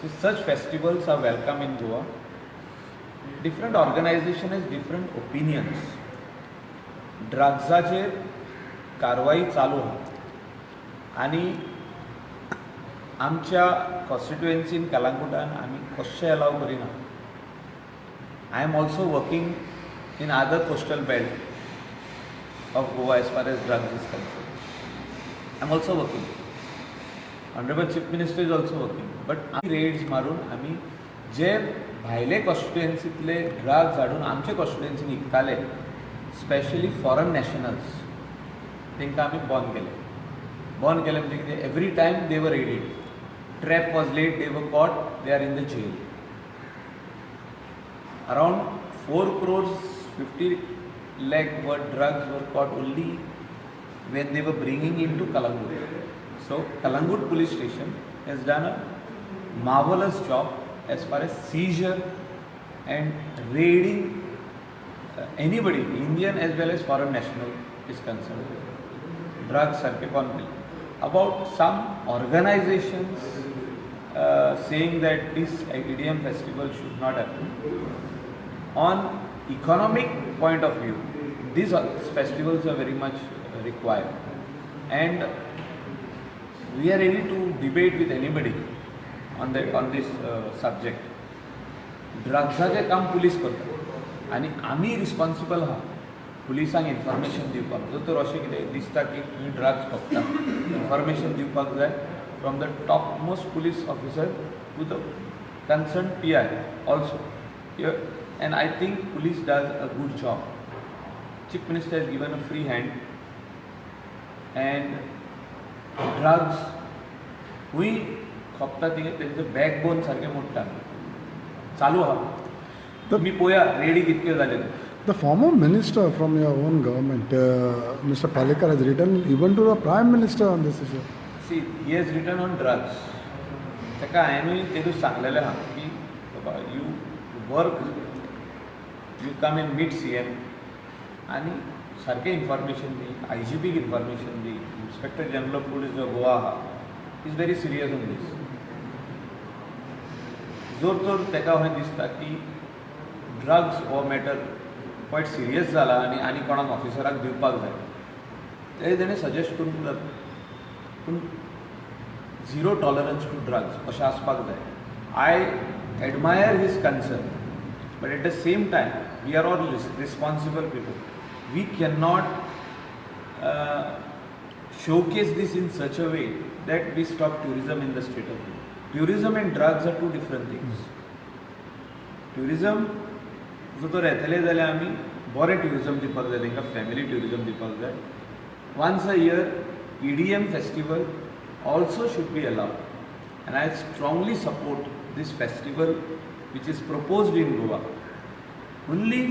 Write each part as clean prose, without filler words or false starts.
So such festivals are welcome in Goa. Different organization has different opinions. ड्रग्साचेर कारवाई चालू आहा आनी आमच्या कॉन्स्टिट्युएन्सीन कलांगुटान आमी कशें एलाव करिना. I am also working in other coastal belt of Goa as far as drugs is concerned. I am also working. Honourable Chief Minister is also working. But raids मारून आमी जे भायले कॉन्स्टिट्युएन्सींतले ड्रग्स हाडून आमचे कॉन्स्टिट्युएन्सीन विकताले, स्पेशली फॉरन nationals, तांकां आमी बंद केले. बंद केले म्हणजे कितें, every time they were raided, trap was laid, they were caught, they are in the jail. Around 4 crores 50 lakh worth drugs were caught only when they were bringing into Calangute. So Calangute police station has done a marvelous job as far as seizure and raiding anybody, Indian as well as foreign national, is concerned. Drugs सारखे कोण केले. About some organizations saying that this EDM festival should not happen. On economic point of view, these festivals are very much required, and we are ready to debate with anybody on this subject. ड्रग्साचें काम police करता आनी आमी responsible आहा पुलिसांक information दिवपाक. जर तर अशें कितें दिसता की तुमी ड्रग्स खपता, इन्फॉर्मेशन दिवपाक जाय from the top most police officer to the concern PI also, and I think police does a good job. Chief Minister has given a free hand and drugs खंय खपता थिंगा तेंचो बॅकबोन सारकें मोडटा. चालू आहा, तुमी पळया रेडी कितक्यो जाले ते. The former minister from your own government, Mr. Palekar, has written even to the Prime Minister on this issue. See, he has written on drugs. ताका हांवेंनूय तेदूस सांगलेलें आहा की बाबा, you work, you come and meet CM आनी सारकें information the, I जी पीक information the. Inspector general of police जो गोवा आहा is very serious on this. जर तर ताका अशें दिसता की ड्रग्स हो मॅटर क्वायट सिरियस जाला आनी आनी कोणाक ऑफिसराक दिवपाक जाय, ते तेणें सजेस्ट करूंक जाता. पूण झिरो टॉलरन्स टू ड्रग्स अशें आसपाक जाय. I admire his concern, but at the same time we are all responsible people. We can not showcase this in such a way that we stop tourism in the state of Goa. Tourism and drugs are two different things. Tourism जर तर येतले जाल्यार आमी बरें tourism दिवपाक जाय तांकां, family tourism दिवपाक जाय. Once a year EDM festival also should be allowed, and I strongly support this festival which is proposed in Goa only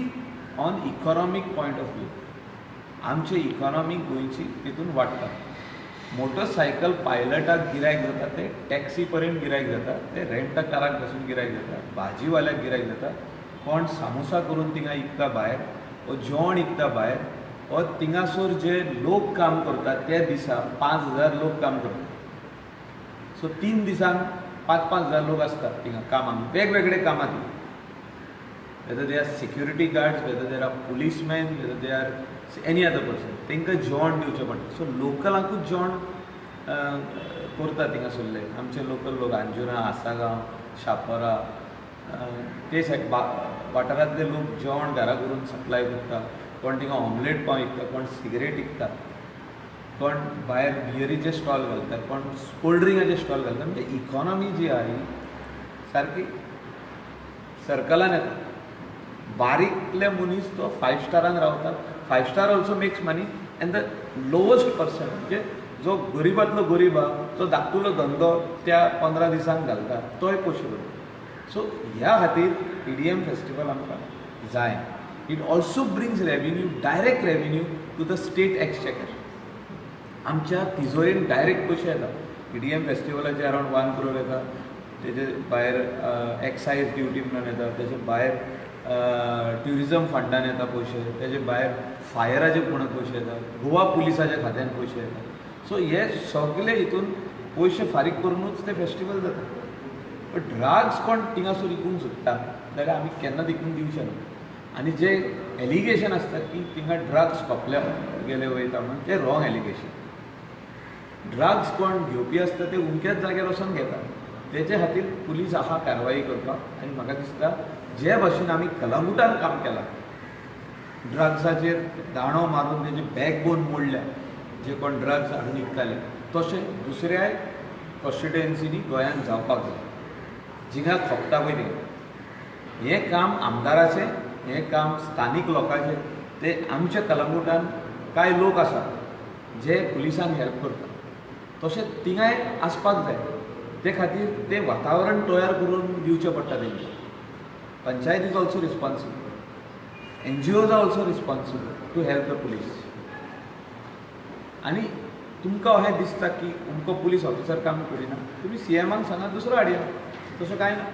on economic point of view. आमचे इकॉनॉमी गोंयची तितून वाडटा. मोटरसायकल पायलटाक गिरायक जाता, ते टॅक्सी पर्यंत गिरायक जाता, ते रेंट काराक पासून गिरायक जाता, भाजीवाल्याक गिरायक जाता, कोण सामोसा करून थिंगा इकता भायर वो जेवण इकता भायर वो थिंगासर जे लोक काम करतात त्या दिसा 5000 लोक काम करतात. सो 3 दिसांक 5-5 हजार लोक आसतात थिंगा कामाक, वेगवेगळे कामां ती, whether they are security guards, whether they are policemen, whether they are any other person, तांकां जेवण दिवचें पडटा. सो लोकलांकूच जेवण करता थिंगासरले आमचे लोकल लोक, अंजुना, आसागांव, शापोरा ते सायड वाठारांतले लोक जेवण घरा करून सप्लाय करता. कोण थिंगा ऑमलेट पाव विकता, कोण सिगरेट विकता, कोण भायर बियरीचे स्टॉल घालता, कोण कोल्ड ड्रिंकाचे स्टॉल घालता. म्हणजे इकॉनॉमी जी आहा ही सारकी सर्कलान येता. बारीकले मनीस तो फायव स्टारान रावता, five star also makes money, and the lowest person, म्हणजे जो गरिबांतलो गरीब आहा, जो धाकटुलो धंदो त्या 15 दिसांक घालता, तोय पयशे करता. सो ह्या खातीर ईडीएम फेस्टिवल आमकां जाय. It also brings revenue, direct revenue to the state exchequer. आमच्या तिजोरेन डायरेक्ट पयशे येता. ईडीएम फेस्टिवलाचे अरावंड 1 क्रोर येता, तेजे भायर एक्सायज ड्युटी म्हणून येता, तेजे भायर ट्युरिजम फंडान येता पयशे, तेजे भायर फायराचे म्हणून पयशे येता, गोवा पुलिसाच्या खात्यान पयशे येता. सो हे सगळे हितून पयशे फारीक करुनूच ते फेस्टिवल जाता. बट ड्रग्स कोण थिंगासून विकूंक सोदता जाल्यार आमी केन्ना विकूंक दिवचे ना. आनी जे एलिगेशन आसता की थिंगा ड्रग्स खपल्या गेले वयता म्हणून, ते रॉंग एलिगेशन. ड्रग्स कोण घेवपी आसता ते उमक्याच जाग्यार वचोन घेता, तेचे खातीर पुलीस आहा कारवाई करपाक. आनी म्हाका दिसता जे भाशेन आमी कलंगुटान काम केलां, ड्रग्साचेर दांडो मारून तेजे बॅकबोन मोडल्या, जे कोण ड्रग्स हाडून विकताले, तशें दुसऱ्याय कॉन्स्टिट्युएन्सीनी गोंयांत जावपाक जाय, जिंगा खपता पळय थिंगा. हें काम आमदाराचें, हें काम स्थानीक लोकांचें. ते आमच्या कलंगुटान कांय लोक आसात जे पुलिसांक हेल्प करतात, तशें थिंगाय आसपाक जाय. ते खातीर तें वातावरण तयार करून दिवचें पडटा तेंकां. Panchayat is also responsible, NGOs are also responsible to help the police. आनी तुमकां अशें दिसता की अमको पुलीस ऑफिसर काम करिना, तुमी सीएमाक सांगा दुसरो हाडया, तशें कांय ना.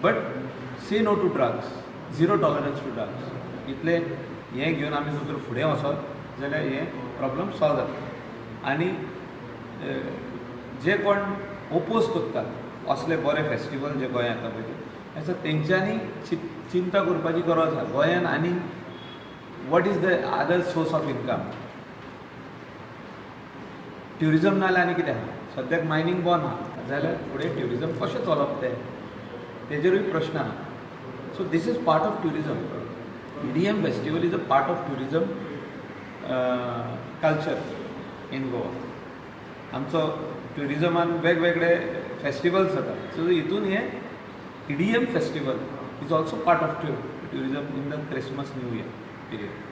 But say no to drugs, zero tolerance to drugs. इतलें हें घेवन आमी जर फुडें वचत जाल्यार हें प्रॉब्लम सॉल्व जाता. आनी जे कोण ओपोज करतात असले बरे फेस्टिवल जे गोंयांत येता पळय ते आसा, तेंच्यांनी चिंता करपाची गरज आसा. गोंयांत आनी what is the other source of income? Tourism नाजाल्यार आनी कितें आहा? सद्याक मायनींग बंद आहा जाल्यार फुडें ट्युरिजम कशें चलप तें, तेजेरूय प्रश्न आहा. So this is part of tourism. EDM festival is a part of tourism culture in Goa. आमचो ट्युरिजमान वेगवेगळे फेस्टिवल्स जातात, सो हितून हें EDM festival is also part of tourism in the Christmas new year period.